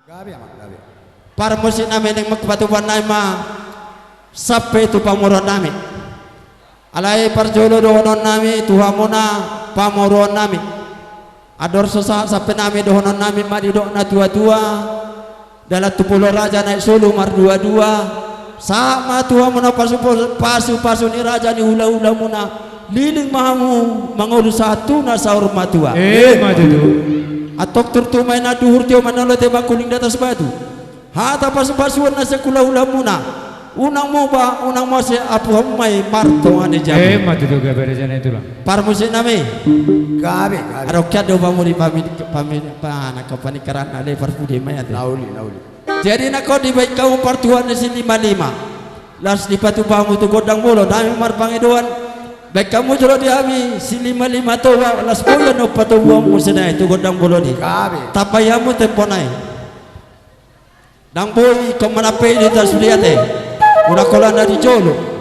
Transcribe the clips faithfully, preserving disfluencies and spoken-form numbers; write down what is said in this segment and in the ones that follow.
Gabe, Amang, gabe. Parmusik nami, naeng ma patupaon nami ma sampe tu pamoruon nami. Alai parjolo dohonon nami tu hamuna pamoruon nami. Andor so sahat sampe nami dohonon nami ma didok na tua-tua, dalan tu Pulo Raja Naik Sulu mardua-dua. Sahat ma tu hamuna pasu-, pasu-pasu ni raja ni hula-hula muna. Leleng ma hamu mangolu sahat tu na saur matua. Emma tutu. Antong turtu ma i na duhur tio, manolo te mangkuling di atas batu. Hata pasu-pasuon na sian hula-hula muna. Unang muba, unang mose, apu hamu ma i martonga ni jabu. Emma tutu, gabe raja na i, Tulang. Parmusik nami. Gabe, gabe. Adong kian do pamuli pami-, pami-, pa-, na kapanikaran ale parpudi ma i ate. Na uli, na uli. Jadi nangkon dibaen hamu partuaon ni silima-lima. Laos dipatupa hamu tu gondang bolon, nami marpangidoan. Baen hamu jolo di hami silima-lima toba, laos boi annon patobuan muse na i tu gondang bolon i. Gabe. Tambai hamu tempo na i. Ndang boi ingkon manampe i di atas sude ate. Unang holan na di jolo.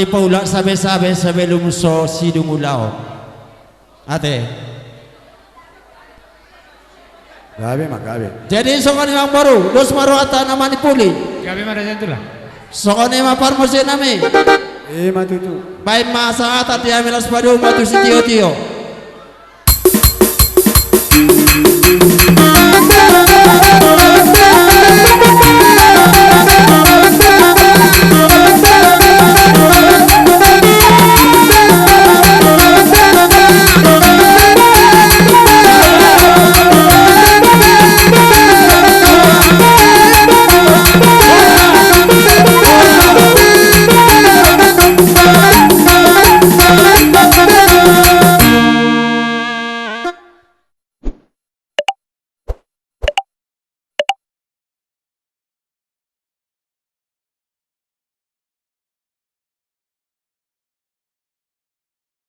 Paulak sabe-sabe sebelum so sidung ulaon. Ate. Gabe ma gabe. Jadi songon i ma boru, dos ma rohanta na manipuli. Gabe ma raja tulang. Songon i ma parmusik nami. I ma tutu. Baen ma sangatan di hami laos padomu ma tu sitio-tio.